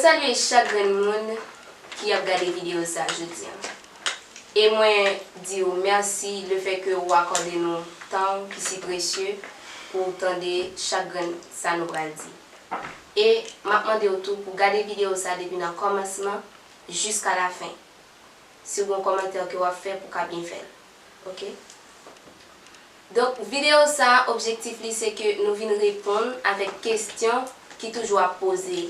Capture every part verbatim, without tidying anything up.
Salye chak grenn moun ki ap gade videyo sa jodi a. E mwen di w mèsi lefètke ou akòde nou tan w ki si presye pou w tande chak grenn sa nou pral di. E m ap mande w tou pou w gade videyo sa depi nan kòmansman jiska lafen. Si w gen yon kòmantè ke w ap fè, pou w ka byen fè l. Oke? Donk, videyo sa a, objektif li se ke nou vin reponn avèk kesyon ki toujou ap poze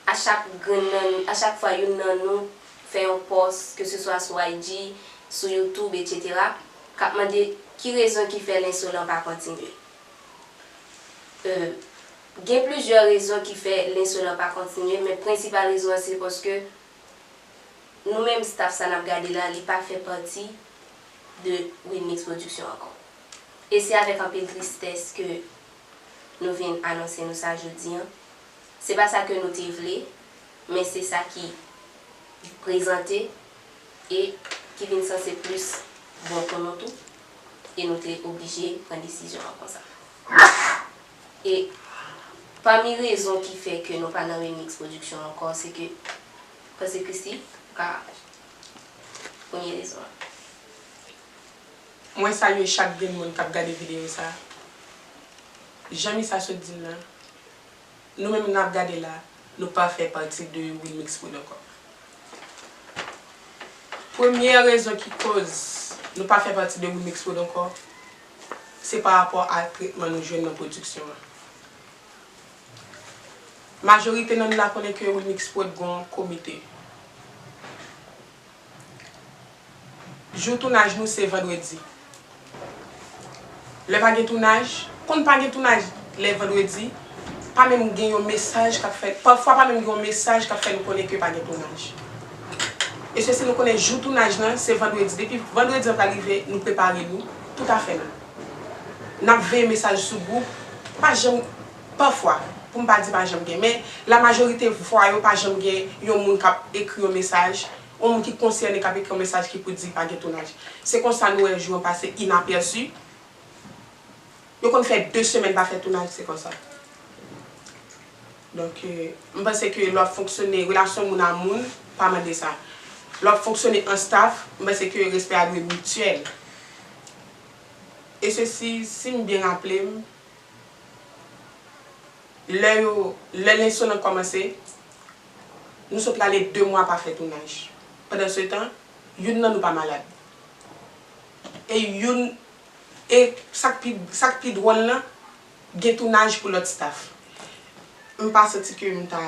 a chak grenn nan nou, a chak fwa youn nan nou fè yon pòs, ke se swa sou I G, sou YouTube, etsetera, k ap mande ki rezon ki fè lensolan pa kontinye. Euh, gen plizyè rezon ki fè lensolan pa kontinye, men prensipal rezon an se paske nou menm staff sa n ap gade la, li pa fè pati de Wilmix Production ankò. E se avèk anpil tristès ke nou vin anonse nou sa jodi a. Se pa sa ke nou te vle, men se sa ki prezante e ki vin sanse plis bon pou nou tou. E nou te oblije pran desizyon an konsa. E pami rezon ki fè ke nou pa nan Wilmix Production ankò, se ke, panse Christy, ou ka premye rezon an. Mwen salye chak grenn moun k ap gade videyo sa. Jan Misa sot di l lan, nou menm n ap gade la, nou pa fè pati de Wilmix Prod ankò. Premyè rezon ki koz nou pa fè pati de Wilmix Prod ankò, se pa rapò a tretman nou jwenn nan pwodiksyon an. Majorite nan nou la konnen ke Wilmix Prod gon komite. Jou tounaj nou se vandredi. Lè pa gen tounaj, konn pa gen tounaj lè vandredi, pa menm gen yon mesaj k ap fè, pafwa pa menm gen yon mesaj k ap fè nou konnen ke pa gen tounaj. E sesi nou konnen jou tounaj lan se vandredi. Depi vandredi an pral rive, nou prepare nou, tout afè nou. N ap veye mesaj sou gwoup, pa janm, pafwa, pou m pa di pa janm gen, men la majorite fwa yo pa janm gen yon moun k ap ekri yon mesaj, yon moun ki konsène k ap ekri yon mesaj ki pou di pa gen tounaj. Se konsa nou wè jou an pase inapèsi. Yo konn fè de semèn pa fè tounaj, se konsa. Donk, euh, m panse ke lè w ap fonksyone, relasyon moun a moun, pa mande sa. Lè w ap fonksyone an staff, m panse ke respè a dwe mityèl. E sesi, si m byen raple m, lè yo, lè lensolan kòmanse, nou sot rale de mwa pa fè tounaj. Pandansetan, youn nan nou pa malad. E youn, e sa k pi, sa k pi dwòl lan, gen tounaj pou lòt staff. M pa santi ke m ta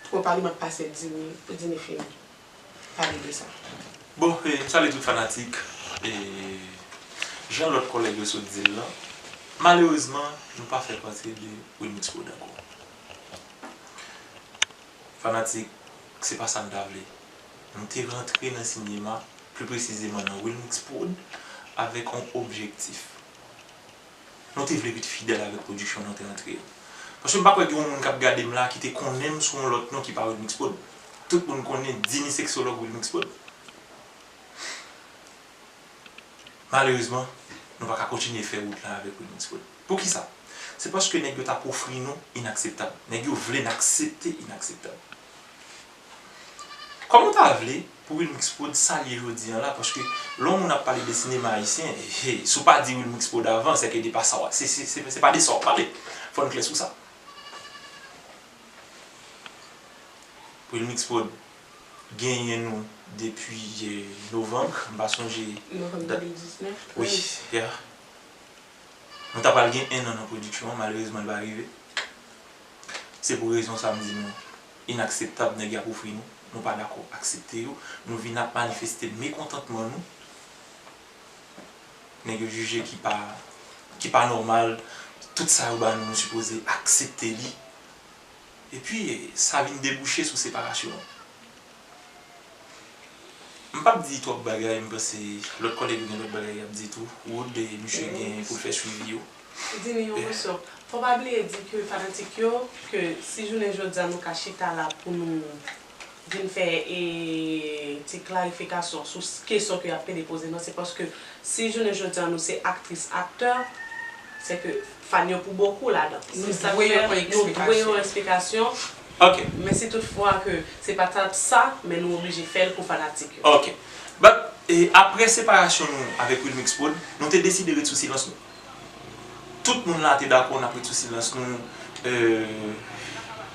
twò pale, m ap pase Dini, pou Dini fini pale de sa. Bon, e, m salye tout fanatik. E, jan lòt kòlèg yo sot di l lan, malerezman, nou pa fè pati de Wilmix Prod ankò. Fanatik, se pa sa n ta vle. Nou te rantre nan sinema, pli presizeman nan Wilmix Prod, avèk yon objektif. Nou te vle ret fidèl avèk pwodiksyon nou te rantre an. Paske m pa kwè gen yon moun k ap gade m la ki te konnen m sou yon lòt non ki pa Wilmix Prod. Tout moun konnen Dini seksològ Wilmix Prod. Malerezman, nou pa ka kontinye fè wout lan avèk Wilmix Prod. Poukisa? Se paske nèg yo t ap ofri nou inakseptab. Nèg yo vle n aksepte inakseptab. Kòman w ta vle pou Wilmix Prod salye jodi an la, paske lè yon moun ap pale de sinema ayisyen, he, si w pa di Wilmix Prod avan, sèke de pa sa w, se, se, se, se pa de sa w ap pale. Fò n klè sou sa. Wilmix Prod genyen nou depi, eh, novanm, m pa sonje dat. Novanm de mil diznèf, wi, yeah. Nou ta pral gen en an nan pwodiksyon an, malerezman, li pa rive. Se pou rezon sa m di nou, inakseptab nèg y ap ofri nou, nou pa dakò aksepte yo, nou vin ap manifeste mekontantman nou. Nèg yo jije ki pa, ki pa nòmal, tout sa yo ba nou, nou sipoze aksepte li. Epi, sa vin debouche sou separasyon an. M p ap di twòp bagay, m panse lòt kòlèg yo gen lòt bagay y ap di tou. Wood, misye gen pou l fè swivi yo. Dini, yon kesyon. Fò w pa bliye di ke fanatik yo, ke si jounen jodi a nou ka chita la pou nou vin fè, e, ti klarifikasyon sou s-, kesyon ke y ap pede poze nou, se paske si jounen jodi a nou se aktris, aktè, se ke fan yo pou bokou ladan. Se sa k fè nou dwe yon esplikasyon. Ok. Men si tout fwa ke se pa t ap sa, men nou oblije fè l pou fanatik yo. Ok. But, e, apre separasyon nou avèk Wilmix Prod, nou te deside ret sou silans nou. Tout moun la te dakò n ap ret sou silans nou. E,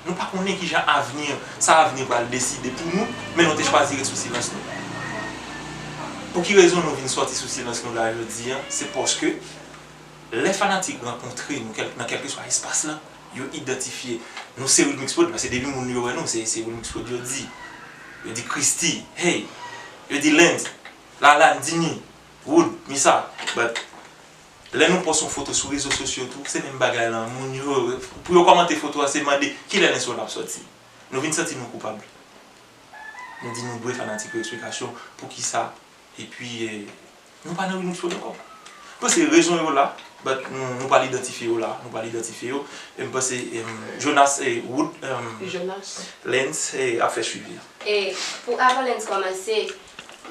nou pa konnen kijan avni, sa avni pral deside pou nou, men nou te chwazi ret sou silans nou. Pou ki rezon nou vin sòti sou silans nou la jodi a? Se paske lè fanatik rankontre nou kèl- nan kèlkeswa espas la, yo idantifye nou se Wilmix Prod, paske depi moun yo wè nou, se, se Wilmix Prod yo di. Yo di Christy, hey, yo di Lens, Lalann, Dini, Wood, Misa. But lè nou pòs yon foto sou rezo sosyo tou, se menm bagay la, moun yo, pou yo kòmante foto a, se mande kilè Lens Prod ap sòti. Nou vin santi nou koupab. Nou di nou dwe fanatik yo eksplikasyon poukisa. Epi, e, nou pa nan Wilmix Prod ankò. Bon, se rezon yo la, but nou, nou pral idantifye yo la, nou pral idantifye yo. E m panse, em, Jonas, e, Wood, em, Jonas. Lens, e, ap fè swivi a. E pou avan Lens kòmanse,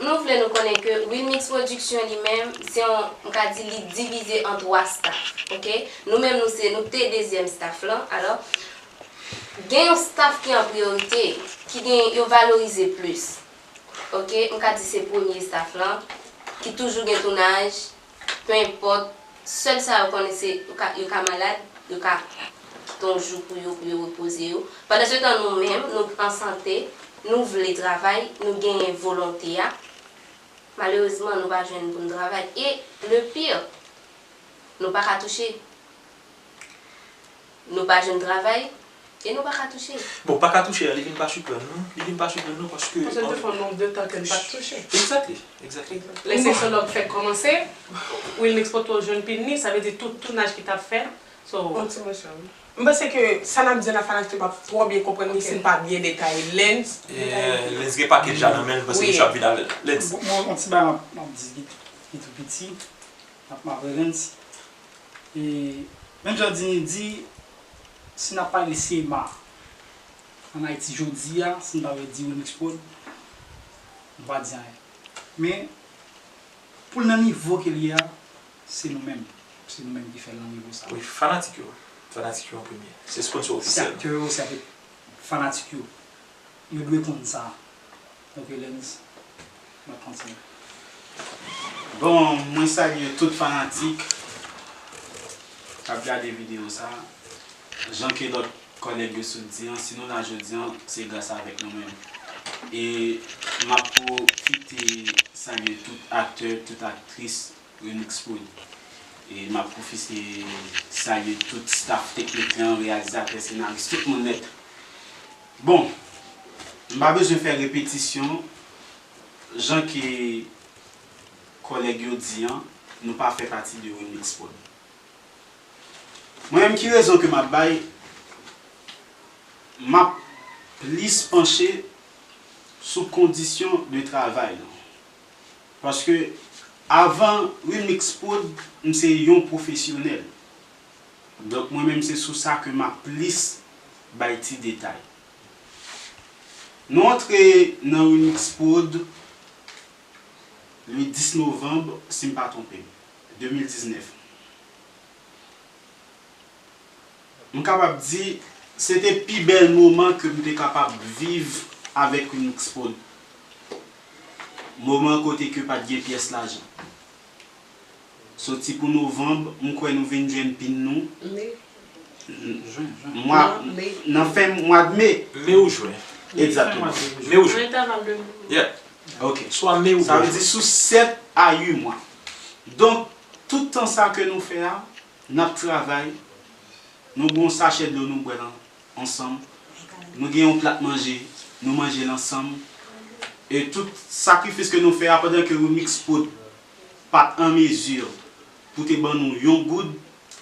nou vle nou konnen ke Wilmix Production li menm, se yon, m ka di li divize an twa staff, ok? Nou menm nou se, nou te dezyèm staff lan, alò, gen yon staff ki an priyorite, ki gen, yo valorize plis. Ok, m ka di se premye staff lan, ki toujou gen tounaj, pe enpòt, sèl sa yo konnen se yo ka, yo ka malad, yo ka kite yon jou pou yo, pou yo repoze yo. Pandansetan nou menm, nou an sante, nou vle travay, nou genyen volonte a. Malerezman, nou pa jwenn pou n travay. E le pire, nou pa ka touche. Nou pa jwenn travay e nou pa ka touche. Bon, pa ka touche a, li vin pa siprann nou. Li vin pa siprann nou paske. Paske nou te fè yon nonb de tan ke n pa t touche. Exactly, exactly. Lè seksològ fèk kòmanse, Wilmix Prod jwenn pin li, sa vle di tout tounaj ki t ap fèt. So, Yon ti mwasyè, wi. M panse ke sa n ap di an nan fanatik yo p ap twò byen konprann li si n pa byen detaye. Lens. E, Lens gen pakèt ja nan men l, m panse misye ap vin avè l. Lens. Bon, bon, yon ti bagay m ap, m ap di ki, ki tou piti, m ap, m ap revens. E, menm jan Dini di, si n ap pale sema ann Ayiti jodi a, si n pa vle di Wilmix Prod, nou pa di anyen. Men, pou l nan nivo ke l ye a, se nou menm. Se nou menm ki fè l nan nivo sa. Wi, fanatik yo. Fanatik yo an premye. Se sponsor Se ofisyèl. Aktè yo, se avèk fanatik yo. Yo dwe konn sa. Ok, Lens, n ap kontinye. Bon, mwen salye tout fanatik k ap gade videyo sa. Jan ke lòt kòlèg yo sot di an, si nou la jodi an, se gras avèk nou menm. E m ap pwofite salye tout aktè, tout aktris Wilmix Prod. E m ap pwofite salye tout staff teknik lan, reyalizatè, senaris, tout moun nèt. Bon, m pa bezwen fè repetisyon, jan ke kòlèg yo di an, nou pa fè pati de Wilmix Prod. Mwen menm ki rezon ke m ap bay, m ap plis panche sou kondisyon de travay lan. Paske avan Wilmix Prod, m se yon pwofesyonèl. Donk mwen menm se sou sa ke m ap plis bay ti detay. Nou antre nan Wilmix Prod le dis novanm, si m pa twonpe m, de mil diznèf. M kapab di, se te pi bèl moman ke m te kapab viv avèk Wilmix Prod. Moman kote ke pa t gen pyès lajan. Soti pou novanm, m kwè nou vin jwenn pin nou. Me. Mwa, nan fen mwa de me. Me ou jwen. Egzakteman. Me ou jwen. Entèval de Yeah. Ok. Swa me ou Sa vle jwen. di sou sèt a uit mwa. Donk, tout tan sa ke nou fè a, n ap travay, nou gen yon sachè dlo nou bwè lan ansanm, nou gen yon plat manje, nou manje l ansanm. E tout sakrifis ke nou fè a, pandan ke Wilmix Prod pa t an mezi pou te ban nou yon goud,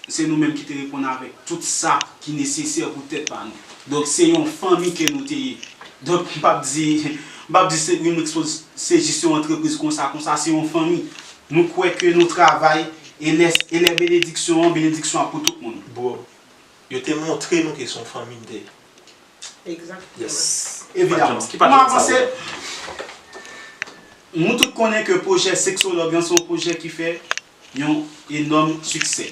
se nou menm ki te reponn avèk tout sa ki nesesè pou tèt pa nou. Donk, se yon fanmi ke nou te ye. Donk, m p ap di, m p ap di se Wilmix Prod se jis yon antrepriz konsa, konsa, se yon fanmi. Nou kwè ke nou travay, e lè, e lè benediksyon an, benediksyon an pou tout moun. Bro, yo te montre nou ke se yon fanmi n te ye. Egzakteman. Yes. Evidaman. Ki pa Pou mwen janm sa avanse, nou tout konnen ke pwojè Seksològ lan se yon pwojè ki fè yon enòm siksè.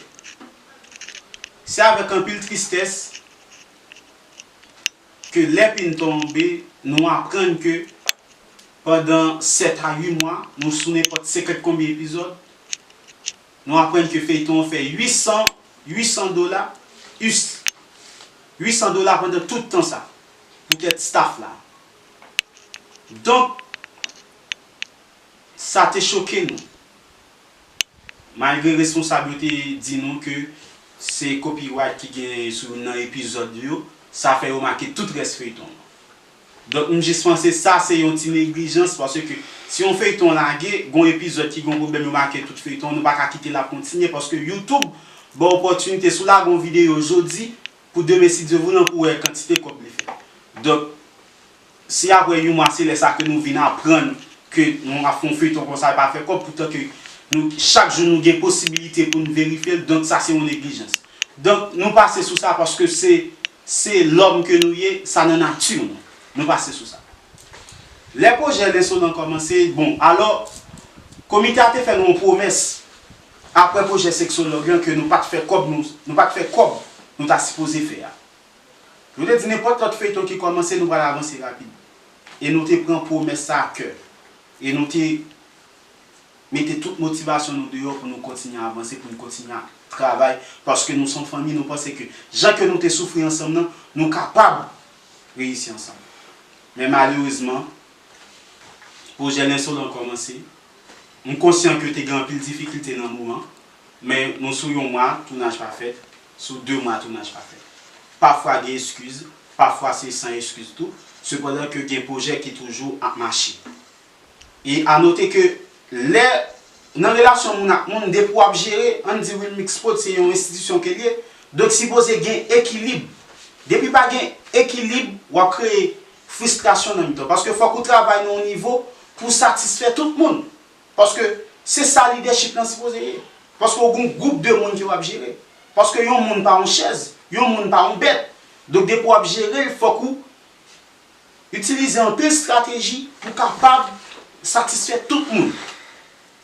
Se avèk anpil tristès ke lè pli n tonbe, nou aprann ke pandan sèt a uit mwa, nou sou nenpòt senkant konbyen epizòd, nou aprann ke feyton an fè uit san, uit san dola, us, uit san dola pandan tout tan sa, poutèt staff la. Donk, sa te choke nou. Malgre responsab yo te di nou ke se copyright ki gen sou youn nan epizòd yo, sa fè yo make tout rès feyton an. Donk, m jis panse sa se yon ti neglijans, paske si yon feyton lage, gon epizòd ki gon pwoblèm, yo make tout feyton, nou pa ka kite l ap kontinye, paske YouTube ba w opòtinite, si w lage yon videyo jodi, pou demen, si Dye vle, pou w wè kantite kòb li fè. Donk, si apre yon mwa, se lè sa ke nou vin aprann ke nou ap fè yon feyton konsa, e pa fè kòb, poutan ke nou, chak jou nou gen posibilite pou n verifye l, donk sa se yon neglijans. Donk, nou pase sou sa paske se, se lòm ke nou ye, sa nan nati nou. Nou pase sou sa. Lè pwojè Lensolan kòmanse, bon, alò, komite a te fè nou yon pwomès, apre pwojè seksològ lan, ke nou pa t fè kòb, nou, nou pa t fè kòb nou ta sipoze fè a. Nou te di nenpòt lòt feyton ki kòmanse, nou pral avanse rapid. E nou te pran pwomès sa a kè. E nou te mete tout motivasyon nou deyò pou nou kontinye avanse, pou nou kontinye travay, paske nou se yon fanmi, nou panse ke jan ke nou te soufri ansanm nan, nou kapab reyisi ansanm. Men malerezman, pwojè Lensolan kòmanse. M konsyan ke te gen anpil difikilte nan moman, men nou sou yon mwa tounaj pa fèt, sou de mwa tounaj pa fèt. Pafwa gen eskiz, pafwa se san eskiz tou, sepandan ke gen pwojè ki toujou ap mache. E a note ke lè nan relasyon moun ak moun, depi w ap jere, ann di Wilmix Prod se yon enstitisyon ke l ye, donk sipoze gen ekilib. Depi pa gen ekilib, w ap kreye fristrasyon nan mitan. Paske fòk ou travay nan yon nivo pou w satisfè tout moun. Paske se sa lidèchip lan sipoze ye. Paske w gon gwoup de moun ke w ap jere. Paske yon moun pa yon chèz, yon moun pa yon bèt. Donk depi w ap jere l, fòk ou itilize anpil estrateji pou kapab satisfè tout moun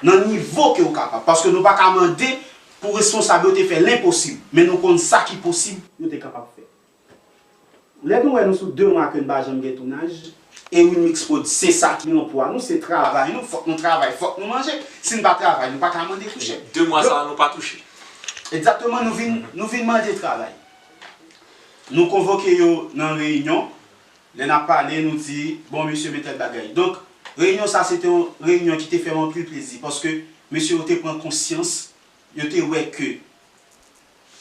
nan nivo ke w kapab. Paske nou pa ka mande pou responsab yo te fè lenposib, men nou konn sa ki posib yo te kapab fè. Lè nou wè nou sou de mwa ke n pa janm gen tounaj, e Wilmix Prod se sa ki anplwa nou, se travay nou, fòk nou travay, fòk nou manje. Si n pa travay, nou pa ka mande touche. De mwa sa a, nou pa touche. Egzakteman, nou vin, nou vin mande travay. Nou konvoke yo nan reyinyon. Lè n ap pale, nou di, bon, mesye, men tèl bagay. Donk, reyinyon sa, se te yon reyinyon ki te fè m anpil plezi, paske mesye yo te pran konsyans, yo te wè ke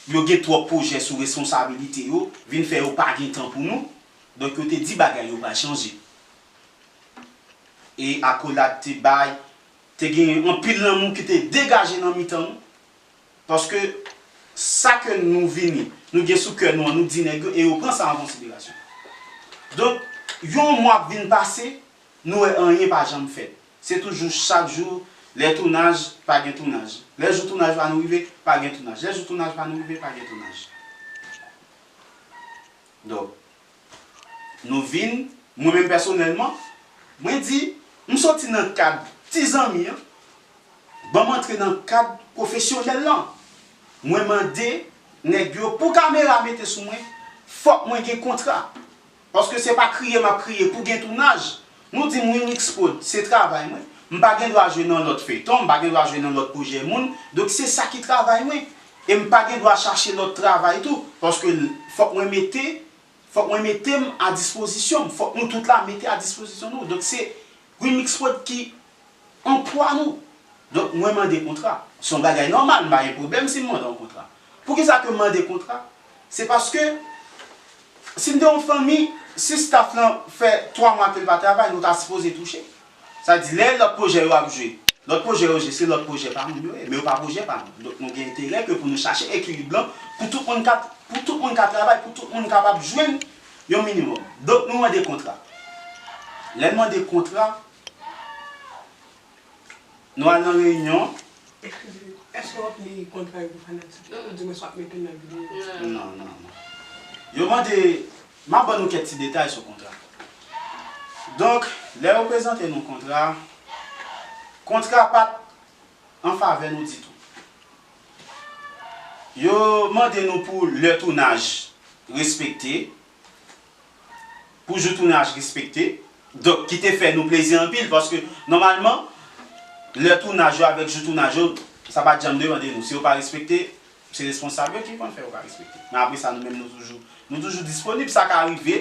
yo gen twòp pwojè sou responsabilite yo, vin fè yo pa gen tan pou nou, donk yo te di bagay yo pral chanje. E akolad te bay, te gen anpil lanmou ki te degaje nan mitan nou, paske sa ke nou vini, nou gen sou kè nou an, nou di nèg yo, e yo pran sa an konsiderasyon. Donk, yon mwa ap vin pase, nou wè anyen pa janm fèt. Se toujou chak jou, lè tounaj, pa gen tounaj. Lè jou tounaj pa nou rive, pa gen tounaj. Lè jou tounaj pa nou rive, pa gen tounaj. Donk, nou vin, mwen menm pèsonèlman, mwen di, m soti nan kad ti zanmi an, ban m antre nan kad pwofesyonèl lan. Mwen mande nèg yo pou kamera mete sou mwen, fòk mwen gen kontra. Paske se pa kriye m ap kriye pou gen tounaj. Nou di m Wilmix Prod, se travay mwen. M pa gen dwa jwe nan lòt feyton, m pa gen dwa jwe nan lòt pwojè moun. Donk se sa ki travay mwen. E m pa gen dwa chache lòt travay tou. Paske fòk mwen mete, fòk mwen mete m a dispozisyon m. Fòk nou tout la mete a dispozisyon nou. Donk se Wilmix Prod ki anplwa nou. Donk, mwen mande kontra. Se yon bagay nòmal, m pa gen pwoblèm si m mande yon kontra. Poukisa ke m mande kontra? Se paske, si n te yon fanmi, si staff lan fè twa mwa ke l pa travay, nou ta sipoze touche. Sa di, lè lòt pwojè yo ap jwe, lòt pwojè yo jwe, se lòt pwojè pa moun yo ye, men yo pa pwojè pa nou. Donk, nou gen enterè ke pou nou chache ekilib lan, pou tout moun ka, pou tout moun ka travay, pou tout moun kapab jwenn yon minimòm. Donk, nou mande kontra. Lè n mande kontra, nou al nan reyinyon. Eskize, èske w ap li kontra yo pou fanatik yo? Oudimwens w ap mete l nan videyo? Non, non, non. Yo mande, m ap ban nou kèk ti detay sou kontra. Donk, lè yo prezante nou kontra, kontra pa t an favè nou ditou. Yo mande nou pou lè tounaj respekte. pou jou tounaj respekte. Donk, ki te fè nou plezi anpil, paske nòmalman, lè tounaj yo avèk jou tounaj yo, sa pa t janm demande nou. Si yo pa respekte, se responsab yo ki konn fè yo pa respekte. Men apre sa, nou menm, nou toujou, nou toujou disponib. Sa ka rive,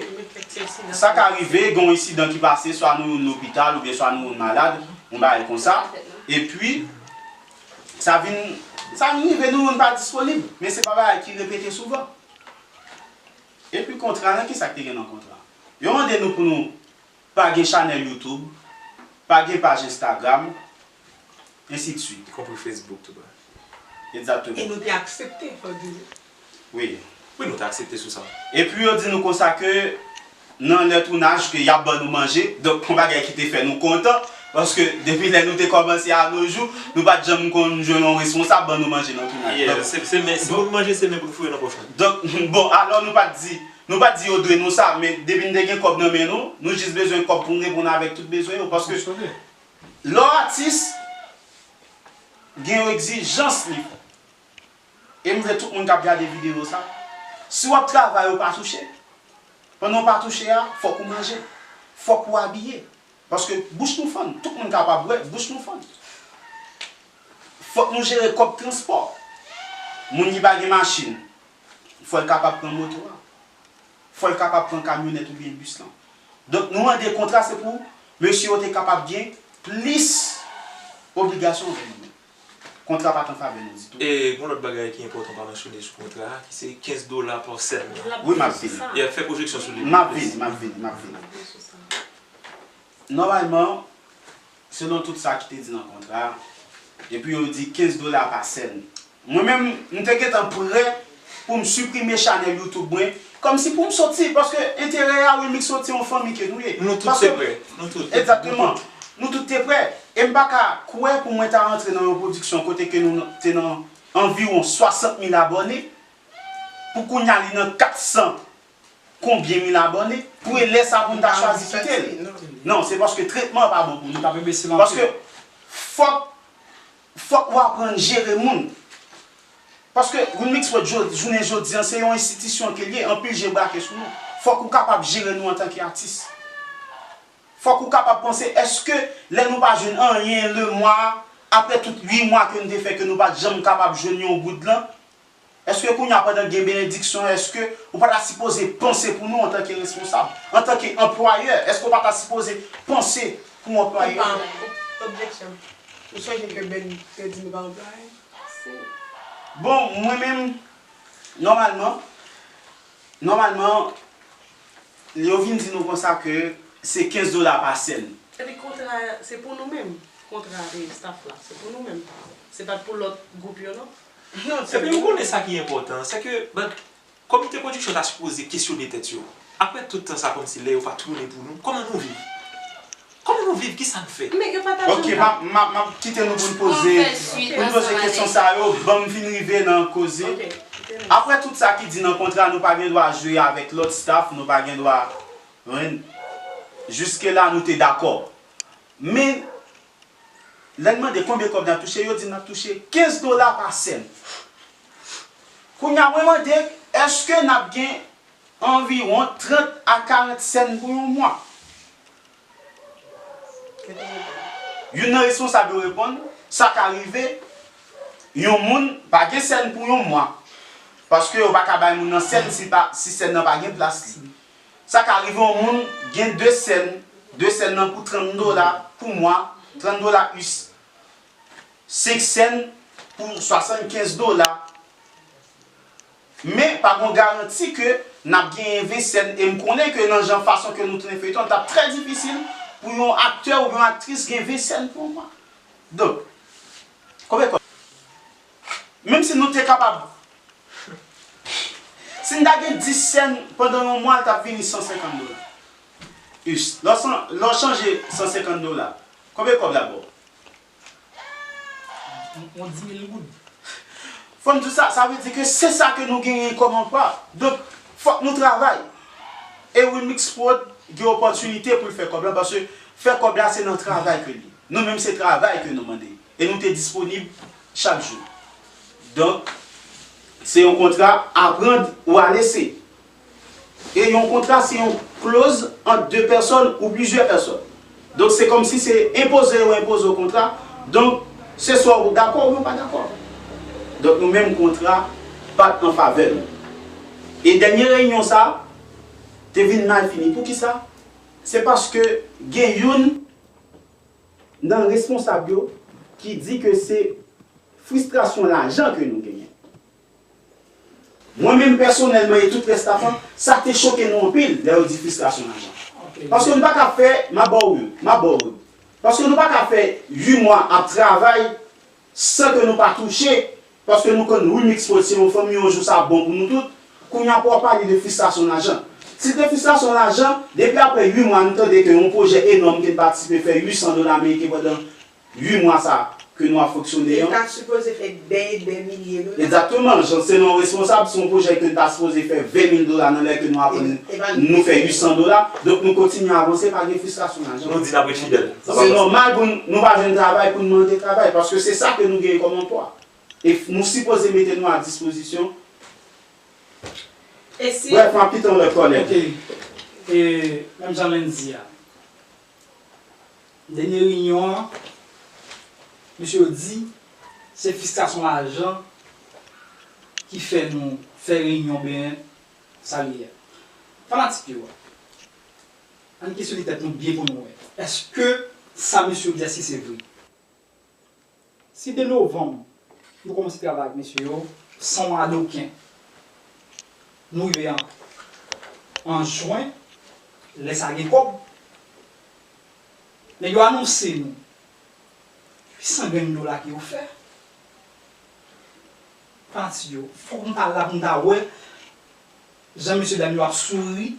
sa ka rive, gen yon ensidan ki pase, swa nou youn lopital, oubyen swa nou youn malad, yon bagay konsa. Epi, sa vin, sa vin rive, nou youn pa disponib. Men se pa bagay ki repete souvan. Epi kontra, nan ki sa k te gen nan kontra? Yo mande nou pou nou pa gen chanèl YouTube, pa gen paj Instagram, ensidswit. Konpri Facebook tou, baz. Egzakteman. E nou te aksepte, fò di. Wi. Wi, nou te aksepte sou sa. Epi yo di nou konsa ke nan lè tounaj ke y ap ban nou manje, donk yon bagay ki te fè nou kontan, paske depi lè nou te kòmanse a no jou, nou pa t janm konn jwenn yon responsab ban nou manje nan tounaj. Yeah, donk, se, se men, si bon, moun manje, se men pou l foure nan pòch la. Donk, bon, alò nou pa t di, nou pa t di yo dwe nou sa, men depi n te gen kòb nan men nou, nou jis bezwen kòb pou n reponn avèk tout bezwen yo, paske lè w atis, gen yon egzijans li. E m vle tout moun k ap gade videyo sa, si w ap travay ou pa touche, pandan w pa touche a, fòk ou manje, fòk ou abiye. Paske bouch nou fann, tout moun kapab wè, bouch nou fann. Fòk nou jere kòb transpò. Moun ki pa gen machin, fò l kapab pran moto a. Fò l kapab pran kamyonèt oubyen bis lan. Donk, nou mande kontra, se pou mesye yo te kapab gen plis obligasyon anvè nou menm. Kontra pa t an favè nou ditou. E gen yon lòt bagay ki enpòtan pa mansyone sou kontra a, ki se kenz dola pa sèn nan. Wi, m ap vini. Y ap fè pwojeksyon sou li. M ap vini, m ap vini, m ap vini. Nòmalman, selon tout sa ki te di nan kontra a, epi yo di kenz dola pa sèn. Mwen menm, m te gentan prè pou m siprime chanèl YouTube mwen, kòmsi pou m soti, paske enterè a Wilmix soti yon fanmi ke nou ye. Nou tout te prè. Nou tout. Egzakteman. Nou tout te prè. E m pa ka kwè pou mwen ta rantre nan yon pwodiksyon kote ke nou te nan anviwon swasant mil abòne, pou kounye a li nan kat san konbyen mil abòne, pou e lè sa pou n ta chwazi kite l. Non, se paske tretman an pa bon pou nou. Paske fòk, fòk ou aprann jere moun. Paske Wilmix Prod, jounen jodi an, se yon enstitisyon ke l ye, anpil je brake sou nou. Fòk ou kapab jere nou antanke atis. Fòk ou kapab panse, èske lè nou pa jwenn anyen lemwa, apre tout uit mwa ke n te fè ke nou pa t janm kapab jwenn yon goud lan, èske kounye a pandan gen benediksyon, èske ou pa ta sipoze panse pou nou antanke responsab, antanke anplwayè, èske ou pa ta sipoze panse pou anplwaye yo? Objeksyon. Ou sonje ke Ben te di nou pa anplwaye? Bon, mwen menm, nòmalman, nòmalman, yo vin di nou konsa ke se kenz dola pa sèn. Epi kontra, se pou nou menm. Kontra de staff la, se pou nou menm. Se pa t pou lòt gwoup yo, non. Non, se pou nou. Epi ou konnen sa ki enpòtan, se ke, ben, komite pwodiksyon ta sipoze kesyone tèt yo. Apre tout tan sa, kòmsi lè yo pa tounen pou nou, kòman nou viv? Kòman nou viv? Kisa nou fè? Men yo pa ta janm. Ok, m ap, m ap, m ap kite nou pou n poze, pou n poze kesyon sa yo, ban m fin rive nan koze. Apre tout sa ki di nan kontra, nou pa gen dwa jwe avèk lòt staff, nou pa gen dwa, ren, jiske la nou te dakò. Men, lè n mande konbyen kòb n ap touche, yo di n ap touche kenz dola pa sèn. Kounye a, mwen mande, èske n ap gen anviwon trant a karant sèn pou yon mwa? Youn nan responsab yo reponn, sa ka rive, yon moun pa gen sèn pou yon mwa. Paske yo pa ka bay moun nan sèn si pa, si sèn nan pa gen plas li. Sa ka rive yon moun gen de sèn, de sèn nan pou trant dola pou mwa, trant dola us, senk sèn pou swasannkenz dola. Men, pa gon garanti ke n ap genyen ven sèn, e m konnen ke nan jan fason ke nou tounen feyton, l t ap trè difisil pou yon aktè oubyen yon aktris gen ven sèn pou yon mwa. Donk, konbyen kòb? Menm si nou te kapab, si n ta gen dis sèn pandan yon mwa, l t ap vini san senkant dola. Us, lè w san, lè w chanje san senkant dola, konbyen kòb l ap ba w? Yon dis mil goud. Fò m di w sa, sa vle di ke se sa ke nou genyen kòm anplwa. Donk, fòk nou travay. E Wilmix Prod gen opòtinite pou l fè kòb la, paske fè kòb la se nan travay ke l ye. Nou menm se travay ke nou mande. E nou te disponib chak jou. Donk, se yon kontra aprann ou a lese. E yon kontra se yon, Clause ant de pèsòn ou plizyè pèsòn. Donk, se kòmsi se enpoze yo enpoze w kontra. Donk, se swa ou dakò oubyen ou pa dakò. Donk, nou menm kontra pa t an favè nou. E dènye reyinyon sa a te vin mal fini. Poukisa? Se paske gen youn nan responsab yo ki di ke se fristrasyon lajan ke nou genyen. Mwen menm pèsonèlman e tout rès staff lan, sa te choke nou anpil lè yo di fristrasyon lajan. Paske nou pa ka fè, m a ba w wi, m a ba w wi. Paske nou pa ka fè uit mwa ap travay san ke nou pa touche, paske nou konn Remix Prod se yon fanmi, yon jou sa ap bon pou nou tout. Kounye a pou w ap pale de fristrasyon lajan. Si te fristrasyon lajan, depi apre uit mwa nou tande ke yon pwojè enòm ke n patisipe fè uit san dola ameriken pandan uit mwa sa ke nou ap fonksyone an. Li ta sipoze fè dè e dè milye dola. Egzakteman, jan selon responsab, se yon pwojè ke n ta sipoze fè ven mil dola nan lè ke nou aprann nou fè uit san dola. Donk nou kontinye avanse, pa gen fristrasyon lajan. Nou di n ap ret fidèl. Se nòmal pou n, nou pa jwenn travay pou n mande travay, paske se sa ke nou genyen kòm anplwa. E f- nou sipoze mete nou a dispozisyon. E si Brèf, m ap kite yon lòt kòlèg. Ok. E, menm jan Lenn di a, dènye reyinyon an, mesye yo di se fristrasyon lajan ki fè nou fè reyinyon byen sa li ye a. Fanatik yo, ann kesyone tèt nou byen pou nou wè. Èske sa mesye yo di, èske se vre? Si de novanm, nou kòmanse travay ak mesye yo, san mwa de okenn. Nou rive an, an jen, lè sa gen kòb, nèg yo anonse nou uit san grenn dola ke yo fè. Pati yo, fòk nou ta la pou nou ta wè jan mesye dam yo ap souri,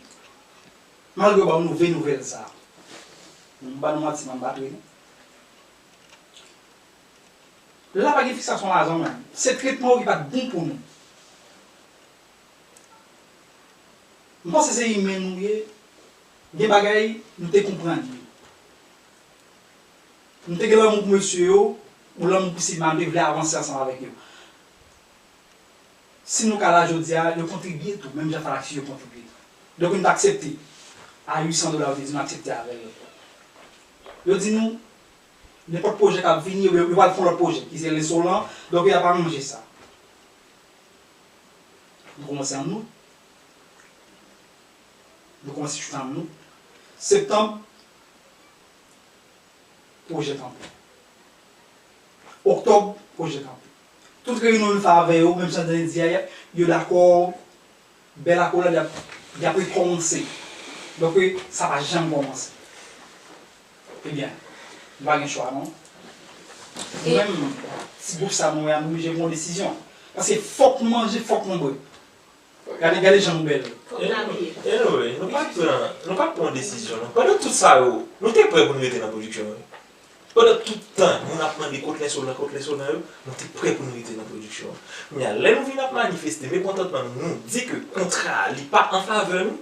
malgre yo ba w move nouvèl sa. M pa nou manti, m pa t ri non. La pa gen fiksasyon lajan menm. Se tretman yo ki pa t bon pou nou. M panse se imen nou ye. Gen bagay nou te konprann yo. Nou te gen lanmou pou mesye yo, ou lanmou pou Sidma, nou te vle avanse ansanm avèk yo. Si nou ka la jodi a, yo kontribye tou, menm jan Fanatik yo kontribye. Donk, nou t aksepte. A uit san dola, yo te di nou aksepte avè yo. Yo di nou, nenpòt pwojè k ap vini, yo, yo pral fè yon lòt pwojè, ki se Lensolan, donk, y ap aranje sa. Nou kòmanse an out. Nou kòmanse chita an out. Septanm, pwojè kanpe. Oktòb, pwojè kanpe. Tout reyinyon nou fè avè yo, menm jan Dany di a, yo dakò, bèl akolad, y ap, y ap rekòmanse. Donk, sa pa janm kòmanse. Ebyen, nou pa gen chwa, non. Nou menm, ti gwoup sa nou ye a, nou oblije pran yon desizyon. Paske fòk nou manje, fòk nou bwè. Gade, gade jan nou bèl. Fòk n abiye. Anyway, nou pa t pran, nou pa t pran desizyon, non. Pandan tout sa yo, nou te prè pou nou rete nan pwodiksyon an. Pandan tout tan, moun ap mande kot Lensolan, kot Lensolan yo, nou te prè pou nou rete nan pwodiksyon an. Kounye a, lè nou vin ap manifeste mepkontantman nou, nou di ke kontra a, li pa an favè nou,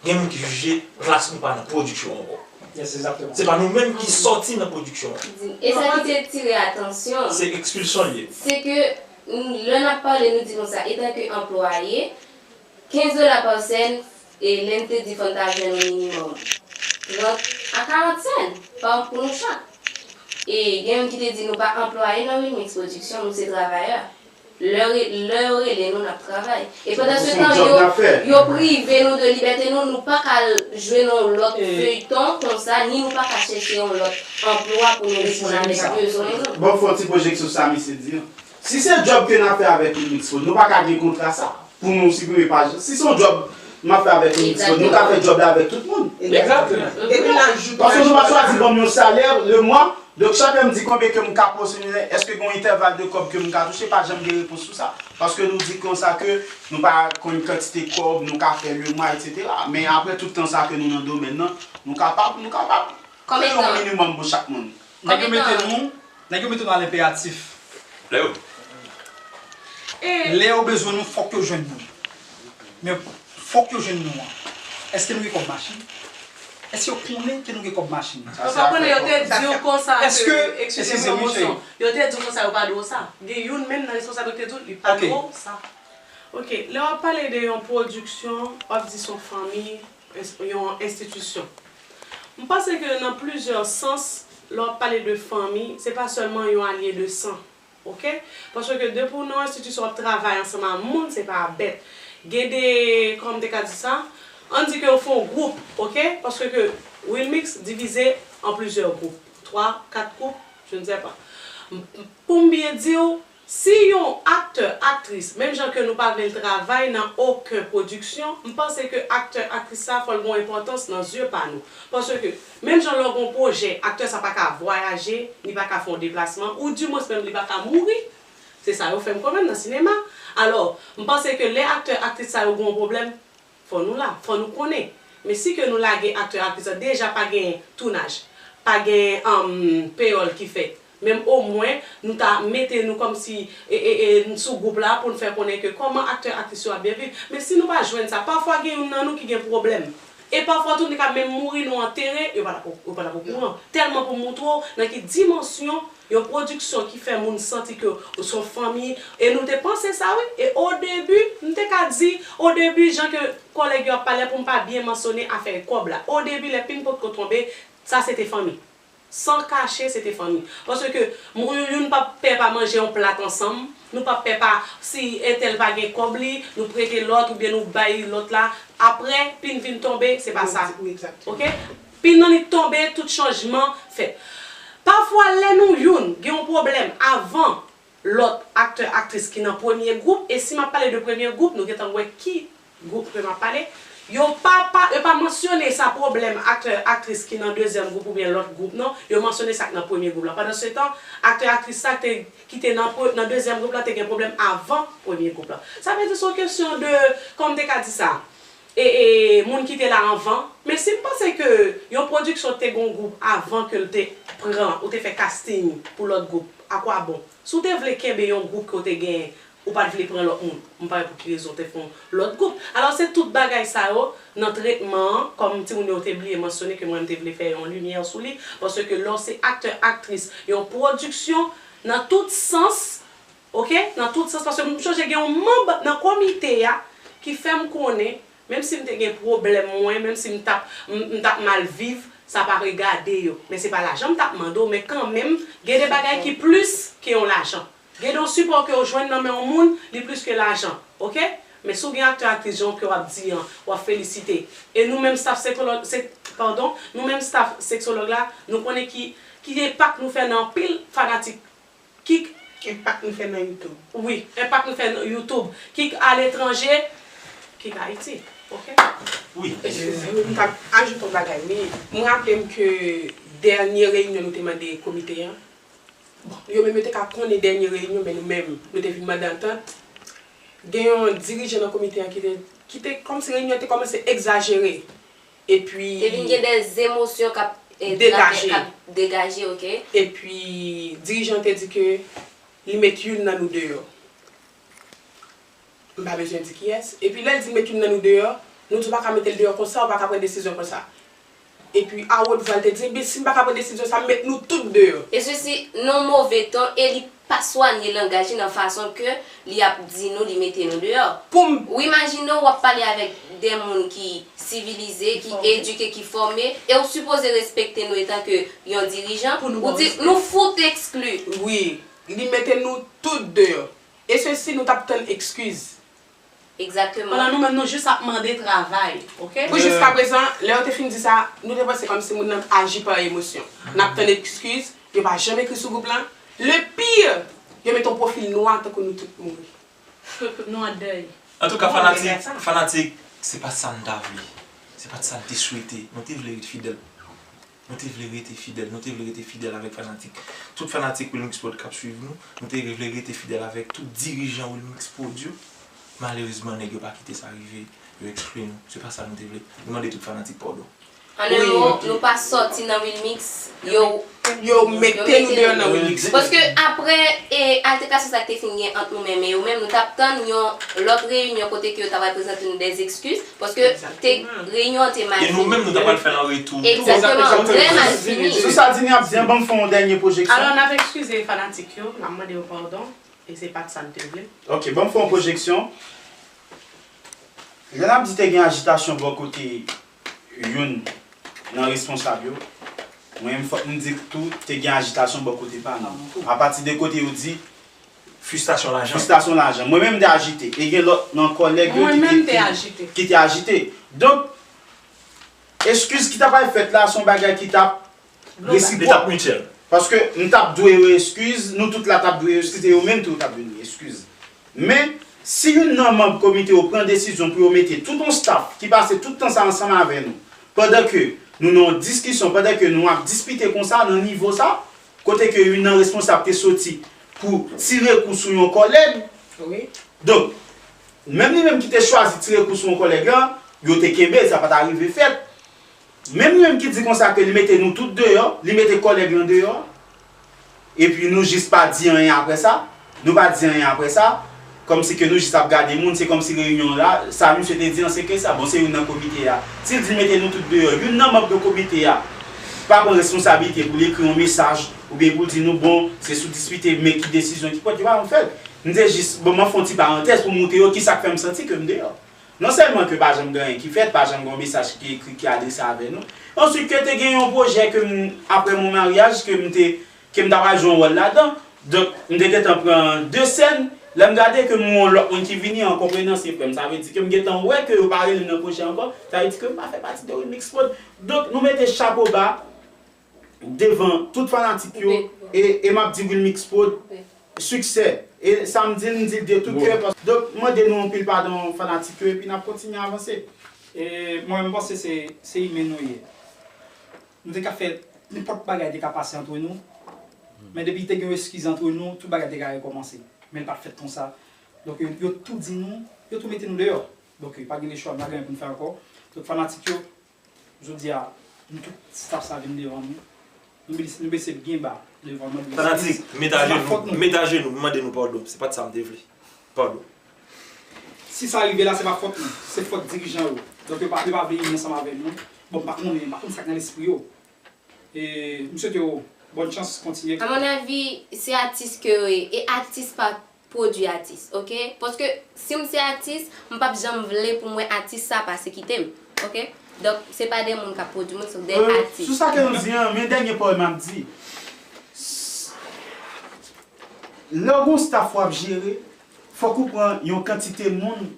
gen moun ki jije plas nou pa nan pwodiksyon an ankò. Yes, exactement. Se pa nou menm ki sòti nan pwodiksyon an. E sa ki te tire atansyon. Se ekspilsyon l ye. Se ke, mm, lè n ap pale, nou di konsa, etanke anplwaye, kenz dola pa sèn, e Lenn te di fò n ta jwenn yon minimòm trant a karant sèn pa, pou nou chak. E gen youn ki te di nou pa anplwaye nan Remix Production, nou se travayè. Lè re- lè yo rele nou, n ap travay. E pandan se tan, yo, yo prive nou de libète nou, nou pa ka al jwe nan yon lòt feyton konsa, ni nou pa ka chèche yon lòt anplwa pou nou reponn avèk bezwen nou. Bon, fè yon ti pwojeksyon sa misye di an. Si se djòb ke n ap fè avèk Remix Prod, nou pa ka gen kontra sa pou nou siprime paj la. Si se yon djòb m ap fè avèk Remix Prod, nou ka fè djòb la avèk tout moun. Egzakteman. Epi n ajoute. Paske nou pa chwazi ban m yon salè le mwa. Donk, chak lè m di konbyen ke m ka posede, èske gen yon entèval de kòb ke m ka touche, pa janm gen repons sou sa. Paske nou di konsa ke nou pa konn kantite kòb nou ka fè le mwa, etsetera. Men apre tout tan sa ke nou nan domèn nan, nou kapab, nou kapab fè yon minimòm pou chak moun. Nèg yo mete nou, nèg yo mete nou a lenperatif. Lè yo. Lè yo bezwen nou, fòk yo jwenn nou. Men fòk yo jwenn nou an. Èske nou gen kòb machin? Èske yo konnen ke nou gen kòb machin? Yo pa konnen, yo te di w konsa ke, eskize m, wi, cheri. Yo te di w konsa, yo pa di w sa. Gen youn menm nan responsab yo te di w, li pa di w sa. Ok, lè w ap pale de yon pwodiksyon, w ap di se yon fanmi, ins- yon enstitisyon. M panse ke nan plizyè sans, lè w ap pale de fanmi, se pa sèlman yon alye de san. Oke? Paske depi w nan yon enstitisyon, w ap travay ansanm a moun, se pa bèt. Gen de, kòman m te ka di sa? Ann di ke w fè yon gwoup, oke? Paske Wilmix divize an plizyè gwoup. Twa, kat gwoup, je ne sais pas. M- m- Pou m byen di w, si yon aktè, aktris, menm jan ke nou pa vle l travay nan okenn pwodiksyon, m panse ke aktè, aktris sa fò l gen yon enpòtans nan zye pa nou. Paske, menm jan lè w gen yon pwojè, aktè sa pa ka vwayaje, li pa ka fè yon deplasman, ou dimwens menm li pa ka mouri. Se sa yo fè m konprann nan sinema. Alò, m panse ke lè aktè, aktris sa yo gen yon pwoblèm, fò nou la, fò nou konnen. Men si ke nou lage aktè, aktris la, deja pa gen tounaj, pa gen um, peyòl ki fèt. Menm omwen, nou ta mete nou kòmsi e, e, e, sou gwoup la pou n fè konnen ke kòman aktè, aktris yo ap byen viv. Men si nou pa jwenn sa, pafwa gen youn nan nou ki gen pwoblèm. E pafwa tou, nou ka menm mouri, nou antere, yo pa t ap, yo pa t ap okouran. Tèlman pou montre w nan ki dimansyon yon pwodiksyon ki fè moun santi ke ou se yon fanmi. E nou te panse sa, wi. E o debi, m te ka di, o debi, jan ke kòlèg yo ap pale, pou m pa byen mansyone afè kòb la. O debi, lè pin potko tonbe, sa se te fanmi. San kache, se te fanmi. Paske moun youn pa pè pa manje yon plat ansanm, nou pa pè pa, si entèl pa gen kòb li, nou prete lòt oubyen nou bay lòt la. Apre, pin vin tonbe, se pa sa. Wi, egzakteman. Oke? Pin nan li tonbe, tout chanjman fèt. Pafwa, lè nou youn gen yon pwoblèm avan lòt aktè, aktris ki nan premye gwoup, e si m ap pale de premye gwoup, nou gentan wè ki gwoup ke m ap pale, yo pa, pa, yo pa mansyone sa pwoblèm aktè, aktris ki nan dezyèm gwoup oubyen lòt gwoup, non. Yo mansyone sa k nan premye gwoup la. Pandansetan, aktè, aktris sa te, ki te nan, pre- nan dezyèm gwoup la te gen pwoblèm avan premye gwoup la. Sa vle di se yon kesyon de, kòman m te ka di sa? E, e, moun ki te la anvan. Men si m panse ke yon pwodiksyon te gen yon gwoup avan ke l te pran, ou te fè casting pou lòt gwoup, akwabon? Si w te vle kenbe yon gwoup ke w te genyen, ou pa t vle pran lòt moun, m pa wè pou ki rezon w te fè yon lòt gwoup. Alò, se tout bagay sa yo, nan tretman an, kòm timoun yo te bliye mansyone ke mwen m te vle fè yon limyè sou li, paske lè w se aktè, aktris, yon pwodiksyon, nan tout sans, oke? Nan tout sans, paske m sonje gen yon manm nan komite a ki fè m konnen, menm si m te gen pwoblèm mwen, menm si m t ap, m, m t ap mal viv, sa pa regade yo. Men se pa lajan m t ap mande w, men kanmenm, gen de bagay ki plis ke yon lajan. Gen de yon sipò ke w jwenn nan men yon moun, li plis ke lajan, oke? Men si w gen aktè, aktris, jan ke w ap di an, w ap felisite. E nou menm staff seksològ, se, padon, nou menm staff seksològ la, nou konnen ki, ki enpak nou fè nan anpil fanatik. Ki enpak nou fè nan YouTube? Wi, enpak nou fè nan YouTube. Ki aletranje, ki Ayiti. Oke? Wi. Eskize m, m t ap ajoute yon bagay, wi. M raple m ke dènye reyinyon nou te mande komite an, bon, yo menm yo te ka konnen dènye reyinyon, men nou menm, nou te vin mande antant. Gen yon dirijan nan komite an ki te, ki te, kòmsi reyinyon an te kòmanse egzajere. Epi te vin gen de zemosyon k ap, eh, degaje. K ap degaje, oke. Epi dirijan an te di ke li met youn nan nou deyò. M pa bezwen di kiyès. Epi lè l di met youn nan nou deyò, nou di w pa ka mete l deyò konsa, ou pa ka pran desizyon konsa. Epi a wot vwa l te di, ebyen si m pa ka pran desizyon sa, m met nou tout deyò. E sesi nan yon move ton, e li pa swanye langaj li nan fason ke li ap di nou li mete nou deyò. Pou m Ou imajine w ap pale avèk de moun ki sivilize, ki edike, ki fòme, e w sipoze respekte nou etanke yon dirijan. Ou di, nou fout ekskli. Wi, li mete nou tout deyò. E sesi, nou t ap tann ekskiz. Egzakteman. Pandan nou menm, nou jis ap mande travay, oke? Pou jiskaprezan, lè yo te fin di sa, nou te panse kòmsi moun nan aji pa emosyon. N ap tann ekskiz, yo pa janm ekri sou gwoup lan. Le pire, yo mete yon pwofil nwa tankou nou tout mouri. Nou an dèy. Antouka, fanatik, fanatik, se pa sa n ta vle. Se pa t sa n te swete. Nou te vle ret fidèl. Nou te vle rete fidèl, nou te vle rete fidèl avèk fanatik. Tout fanatik Wilmix Prod k ap swiv nou, nou te vle rete fidèl avèk tout dirijan Wilmix Prod yo. Malerezman, nèg yo pa kite sa rive, yo ekskli nou. Se pa sa nou te vle. Nou mande tout fanatik padon. An en mo, nou pa sòti nan Wilmix, yo Yo mete nou deyò nan Wilmix. Paske apre, e, altèkasyon sa k te fin gen ant nou menm e yo menm, nou t ap tann yon lòt reyinyon kote ke yo ta pral prezante nou dè ekskiz. Paske te, reyinyon an te mal fini. E nou menm, nou ta pral fè l an retou. Egzakteman, trè mal fini. Sou sa Dini ap di an, ban m fè yon dènye pwojeksyon. Alò, n ap ekskize fanatik yo, n ap mande yo padon, e se pa t sa n te vle. Ok, ban m fè yon pwojeksyon. Lè n ap di te gen ajitasyon bò kote youn nan responsab yo, mwen menm fòk m di tou te gen ajitasyon bò kote pa nou. Apati de kote yo di Fristasyon lajan. Fristasyon lajan. Mwen menm m te ajite. E gen lòt nan kòlèg yo ki te ajite. Donk, eskiz ki ta pral fèt la, se yon bagay ki t ap resipwòk. Paske m t ap dwe yo eskiz, nou tout la t ap dwe yo eskiz, e yo menm tou yo t ap dwe nou eskiz. Men, si youn nan manm komite yo pran desizyon pou yo mete tout yon staff ki pase tout tan sa ansanm avè nou, pandan ke nou nan yon diskisyon, pandan ke nou ap dispite konsa nan nivo sa, kote ke youn nan responsab te soti pou tire kou sou yon kòlèg. Donk, menm li menm ki te chwazi tire kou sou yon kòlèg lan, yo te kenbe l, sa pa t arive fèt. Menm li menm ki di konsa ke li mete nou tout deyò, li mete kòlèg lan deyò, epi nou jis pa di anyen apre sa, nou pa di anyen apre sa, kòmsi ke nou jis ap gade moun, se kòmsi reyinyon an la, sa misye te di an se ke sa, bon se youn nan komite a. Si l di l mete nou tout deyò, youn nan manm de komite a pa pran responsablite pou l ekri yon mesaj oubyen pou l di nou bon, se sou dispite men ki desizyon ki pran, yo pa janm fè l. M te jis, bon mwen fè yon ti parantèz pou montre yo kisa k fè m santi ke m deyò. Non sèlman ke pa janm gen anyen ki fèt, pa janm gen yon mesaj ki ekri ki adrese avè nou. Answit ke te gen yon pwojè ke m, apre mon maryaj, ke m te, ke m ta pral jwe yon wòl ladan. Donk, m te gentan pran de sèn. Lè m gade ke m wè yon lòt moun ki vini an konprenan se frè m. Sa vle di ke m gentan wè ke yo pa rele m nan pwojè ankò. Sa vle di ke m pa fè pati de Wilmix Prod. Donk, nou mete chapo ba devan tout fanatik yo. E, e m ap di Wilmix Prod, siksè. E sa m di l, m di l de tout kè. Donk, m mande nou anpil padon fanatik yo epi n ap kontinye avanse. E mwen menm m panse se, se imen nou ye. Nou te ka fè nenpòt bagay te ka pase antre nou. Men depi te gen yon eskiz antre nou, tout bagay te ka rekòmanse. Men l pa t fèt konsa. Donk yo, yo tou di nou, yo tou mete nou deyò. Donk pa gen lechwa, nou pa gen anyen pou n fè ankò. Donk fanatik yo, jodi a, nou tout staff sa vin devan nou. Nou bese, nou bese byen ba devan nou. Fanatik, met ajenou, met ajenou, m mande nou padon. Se pa t sa m te vle. Padon. Si sa rive la, se pa fòt nou. Se fòt dirijan yo. Donk yo pa, yo pa vle vini ansanm avè nou. Bon, m pa konnen, m pa konn sa k nan lespri yo. E m swete yo bòn chans, kontinye. A mon avi, se atis ke yo ye. E atis pa pwodui atis, oke? Paske si m se atis, m p ap janm vle pou m wè atis sa pase kite m, oke? Donk, se pa de moun k ap pwodui moun, se de atis. Sou sa ke nou di an, men dènye pawòl m ap di. Lè w gon staff w ap jere, fòk ou pran yon kantite moun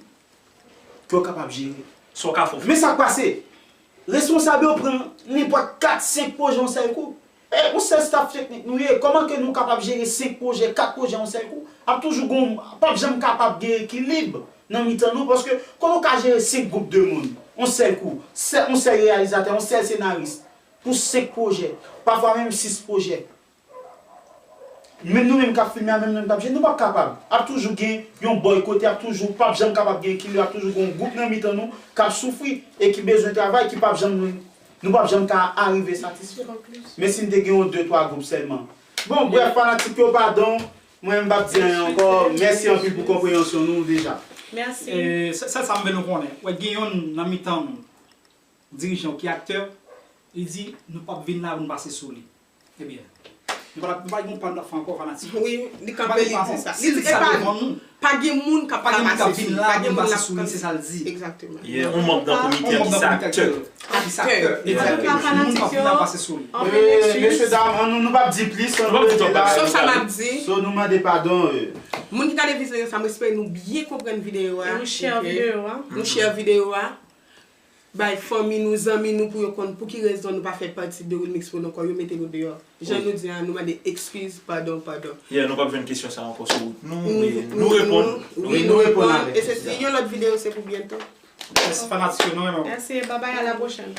ke w kapab jere. Sa w ka fè w fè. Men sa k pase, responsab yo pran nenpòt kat, senk pwojè yon sèl kou. E yon sèl staff teknik nou ye, kòman ke nou kapab jere senk pwojè, kat pwojè yon sèl kou? Ap toujou gon, p ap janm kapab gen ekilib nan mitan nou, paske kòman w ka jere senk gwoup de moun yon sèl kou, yon sèl reyalizatè, yon sèl senaris, pou senk pwojè, pafwa menm sis pwojè? Menm nou menm k ap filme a, menm nou menm k ap jere, nou p ap kapab. Ap toujou gen yon bòy kote, ap toujou, p ap janm kapab gen ekilib, ap toujou gen yon gwoup nan mitan nou k ap soufri e ki bezwen travay, ki p ap janm, nou p ap janm ka arive satisfè. Men si n te gen yon de twa gwoup sèlman. Bon, brèf, fanatik yo, padon, mwen menm m p ap di anyen ankò. Mèsi anpil pou konpreyansyon nou deja. Mèsi. E, sèl sa m vle nou konnen, wè gen yonn nan mitan nou, dirijan w ki aktè, li di nou p ap vin la pou n pase sou li. Ebyen, nou pa, nou pa gen yon pa n ap fè ankò fanatik. Wi, li kanpe, li di sa. Li di sa devan nou. Pa gen moun k ap ka pase sou li. Pa gen moun k ap vin la pou n pase sou li, se sa l di. Egzakteman. Yeah, yon manm nan komite an ki se aktè. Ki se aktè. Egzakteman. Moun k ap vin la pase sou li. Mesye dam, ann nou, nou p ap di plis, ann nou rete la. Sof sa m ap di. So nou mande padon. Moun ki gade videyo sa, m espere nou byen konprann videyo a. Nou share videyo a. Nou share videyo a. Bay fanmi nou, zanmi nou pou yo konn pou ki rezon nou pa fè pati de Wilmix Prod ankò, yo mete nou deyò. Jan nou di a, nou mande ekskiz, padon, padon. Yeah, nou p ap jwenn kesyon sa ankò sou wout nou, men nou reponn. Wi, nou reponn avèk. E se ti yon lòt videyo, se pou byento. Mèsi fanatik yo, nou renmen w. Mèsi, babay, a la pwochèn.